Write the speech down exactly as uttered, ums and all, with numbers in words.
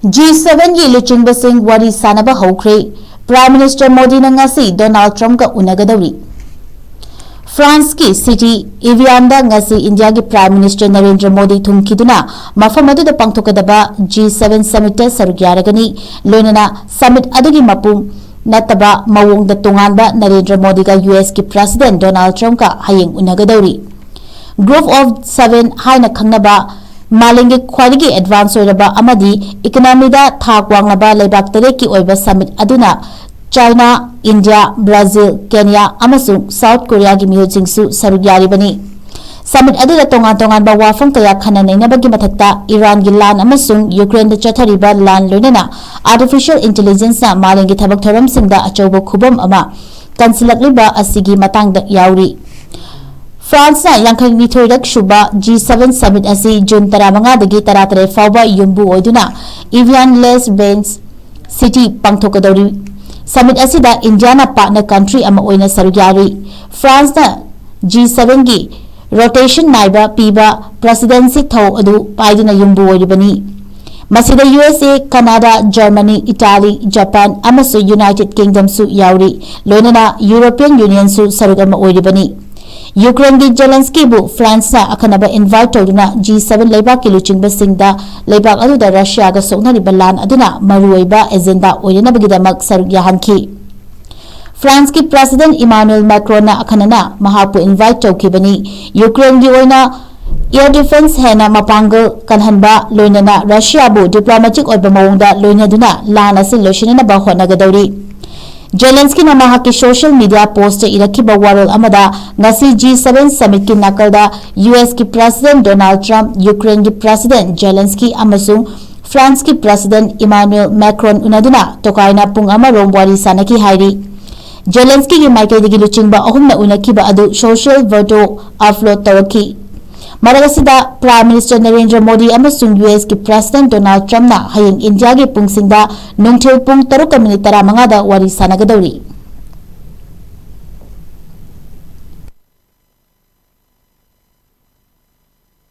G ꯁꯚꯦꯟꯒꯤ ꯂꯨꯆꯤꯡꯕꯁꯤꯡ ꯋꯥꯔꯤ ꯁꯥꯅꯕ ꯍꯧꯈ꯭ꯔꯦ꯫ Prime Minister ꯃꯣꯗꯤꯅ ꯉꯁꯤ ꯗꯣꯅꯥꯜꯗ ꯇ꯭ꯔꯝꯞꯀ ꯎꯅꯒꯗꯧꯔꯤ꯫ ꯐ꯭ꯔꯥꯟꯁꯀꯤ city Evianꯗ ꯉꯁꯤ ꯏꯟꯗꯤꯌꯥꯒꯤ Prime Minister ꯅꯔꯦꯟꯗ꯭ꯔ ꯃꯣꯗꯤ ꯊꯨꯡꯈꯤꯗꯨꯅ ꯃꯐꯝ ꯑꯗꯨꯗ ꯄꯥꯡꯊꯣꯛꯀꯗꯕ G seven summitꯇ ꯁꯔꯨꯛ ꯌꯥꯔꯒꯅꯤ꯫ ꯂꯣꯏꯅꯅ summit ꯑꯗꯨꯒꯤ ꯃꯄꯨꯝ ꯅꯠꯇꯕ ꯃꯑꯣꯡꯗ ꯇꯣꯉꯥꯟꯕ ꯅꯔꯦꯟꯗ꯭ꯔ ꯃꯣꯗꯤꯒ USꯀꯤ President ꯗꯣꯅꯥꯜꯗ ꯇ꯭ꯔꯝꯞꯀ ꯍꯌꯦꯡ ꯎꯅꯒꯗꯧꯔꯤ꯫ Group of Seven ꯍꯥꯏꯅ ꯈꯪꯅꯕ ꯃꯥꯂꯦꯝꯒꯤ ꯈ꯭ꯋꯥꯏꯗꯒꯤ advance ꯑꯣꯏꯔꯕ ꯑꯃꯗꯤ economyꯗ ꯊꯥꯛ ꯋꯥꯡꯂꯕ ꯂꯩꯕꯥꯛ ꯇꯔꯦꯠꯀꯤ ꯑꯣꯏꯕ summit ꯑꯗꯨꯅ China, India, Brazil, Kenya ꯑꯃꯁꯨꯡ South Koreaꯒꯤ ꯃꯤꯍꯨꯠꯁꯤꯡꯁꯨ ꯁꯔꯨꯛ ꯌꯥꯔꯤꯕꯅꯤ꯫ Summit ꯑꯗꯨꯗ ꯇꯣꯉꯥꯟ ꯇꯣꯉꯥꯟꯕ ꯋꯥꯐꯝ ꯀꯌꯥ ꯈꯟꯅ ꯅꯩꯅꯕꯒꯤ ꯃꯊꯛꯇ ꯏꯔꯥꯟꯒꯤ ꯂꯥꯟ ꯑꯃꯁꯨꯡ ꯌꯨꯀ꯭ꯔꯦꯟꯗ ꯆꯠꯊꯔꯤꯕ ꯂꯥꯟ, ꯂꯣꯏꯅꯅ artificial intelligenceꯅ ꯃꯥꯂꯦꯝꯒꯤ ꯊꯕꯛ ꯊꯧꯔꯝꯁꯤꯡꯗ ꯑꯆꯧꯕ ꯈꯨꯕꯝ ꯑꯃ ꯀꯟꯁꯤꯜꯂꯛꯂꯤꯕ ꯑꯁꯤꯒꯤ ꯃꯇꯥꯡꯗ ꯌꯥꯎꯔꯤ꯫ ꯐ꯭ꯔꯥꯟꯁꯅ ꯌꯥꯡꯈꯩꯅꯤꯊꯣꯏꯔꯛ ꯁꯨꯕ G seven summit ꯑꯁꯤ ꯖꯨꯟ ꯇꯔꯥꯃꯉꯥꯗꯒꯤ ꯇꯔꯥꯇꯔꯦꯠ ꯐꯥꯎꯕ ꯌꯨꯝꯕꯨ ꯑꯣꯏꯗꯨꯅ Evian-les-Bains city ꯄꯥꯡꯊꯣꯛꯀꯗꯧꯔꯤ꯫ Summit ꯑꯁꯤꯗ ꯏꯟꯗꯤꯌꯥꯅ partner country ꯑꯃ ꯑꯣꯏꯅ ꯁꯔꯨꯛ ꯌꯥꯔꯤ꯫ ꯐ꯭ꯔꯥꯟꯁꯅ G sevenꯒꯤ rotation ꯅꯥꯏꯕ ꯄꯤꯕ presidency ꯊꯧ ꯑꯗꯨ ꯄꯥꯏꯗꯨꯅ ꯌꯨꯝꯕꯨ ꯑꯣꯏꯔꯤꯕꯅꯤ꯫ ꯃꯁꯤꯗ USA, Canada, Germany, Italy, Japan ꯑꯃꯁꯨꯡ United Kingdomꯁꯨ ꯌꯥꯎꯔꯤ, ꯂꯣꯏꯅꯅ European Unionꯁꯨ ꯁꯔꯨꯛ ꯑꯃ ꯑꯣꯏꯔꯤꯕꯅꯤ꯫ ꯌꯨꯀ꯭ꯔꯦꯟꯒꯤ ꯖꯦꯂꯦꯟꯁꯀꯤꯕꯨ ꯐ꯭ꯔꯥꯟꯁꯅ ꯑꯈꯟꯅꯕ invite ꯇꯧꯗꯨꯅ G seven ꯂꯩꯕꯥꯛꯀꯤ ꯂꯨꯆꯤꯡꯕꯁꯤꯡꯗ ꯂꯩꯕꯥꯛ ꯑꯗꯨꯗ ꯔꯁꯤꯌꯥꯒ ꯁꯣꯛꯅꯔꯤꯕ ꯂꯥꯟ ꯑꯗꯨꯅ ꯃꯔꯨꯑꯣꯏꯕ agenda ꯑꯣꯏꯅꯅꯕꯒꯤꯗꯃꯛ ꯁꯔꯨꯛ ꯌꯥꯍꯟꯈꯤ꯫ ꯐ꯭ꯔꯥꯟꯁꯀꯤ President ꯏꯃꯥꯅꯨꯑꯦꯜ ꯃꯦꯀ꯭ꯔꯣꯟꯅ ꯑꯈꯟꯅꯅ ꯃꯍꯥꯛꯄꯨ invite ꯇꯧꯈꯤꯕꯅꯤ꯫ ꯌꯨꯀ꯭ꯔꯦꯟꯒꯤ ꯑꯣꯏꯅ air defence ꯍꯦꯟꯅ ꯃꯄꯥꯡꯒꯜ ꯀꯜꯍꯟꯕ, ꯂꯣꯏꯅꯅ ꯔꯁꯤꯌꯥꯕꯨ diplomatic ꯑꯣꯏꯕ ꯃꯑꯣꯡꯗ ꯂꯣꯏꯅꯗꯨꯅ ꯂꯥꯟ ꯑꯁꯤ ꯂꯣꯏꯁꯤꯟꯅꯅꯕ ꯍꯣꯠꯅꯒꯗꯧꯔꯤ꯫ ꯖꯦꯂꯦꯟꯁꯀꯤꯅ ꯃꯍꯥꯛꯀꯤ social media postꯇ ꯏꯔꯛꯈꯤꯕ ꯋꯥꯔꯣꯜ ꯑꯃꯗ, ꯉꯁꯤ G seven summitꯀꯤ ꯅꯥꯀꯜꯗ USꯀꯤ President ꯗꯣꯅꯥꯜꯗ ꯇ꯭ꯔꯝꯞ, ꯌꯨꯀ꯭ꯔꯦꯟꯒꯤ President ꯖꯦꯂꯦꯟꯁꯀꯤ ꯑꯃꯁꯨꯡ ꯐ꯭ꯔꯥꯟꯁꯀꯤ President ꯏꯃꯥꯅꯨꯑꯦꯜ ꯃꯦꯀ꯭ꯔꯣꯟ ꯎꯅꯗꯨꯅ ꯇꯣꯀꯥꯏꯅ ꯄꯨꯡ ꯑꯃꯔꯣꯝ ꯋꯥꯔꯤ ꯁꯥꯅꯈꯤ ꯍꯥꯏꯔꯤ꯫ ꯖꯦꯂꯦꯟꯁꯀꯤꯒꯤ ꯃꯥꯏꯀꯩꯗꯒꯤ ꯂꯨꯆꯤꯡꯕ ꯑꯍꯨꯝꯅ ꯎꯅꯈꯤꯕ ꯑꯗꯨ social video upload ꯇꯧꯔꯛꯈꯤ꯫ ꯃꯔꯛ ꯑꯁꯤꯗ Prime Minister ꯅꯔꯦꯟꯗ꯭ꯔ ꯃꯣꯗꯤ ꯑꯃꯁꯨꯡ USꯀꯤ President ꯗꯣꯅꯥꯜꯗ ꯇ꯭ꯔꯝꯞꯅ ꯍꯌꯦꯡ ꯏꯟꯗꯤꯌꯥꯒꯤ ꯄꯨꯡꯁꯤꯡꯗ ꯅꯨꯡꯊꯤꯜ ꯄꯨꯡ ꯇꯔꯨꯛꯀ ꯃꯤꯅꯤꯠ ꯇꯔꯥꯃꯉꯥꯗ ꯋꯥꯔꯤ ꯁꯥꯟꯅꯒꯗꯧꯔꯤ꯫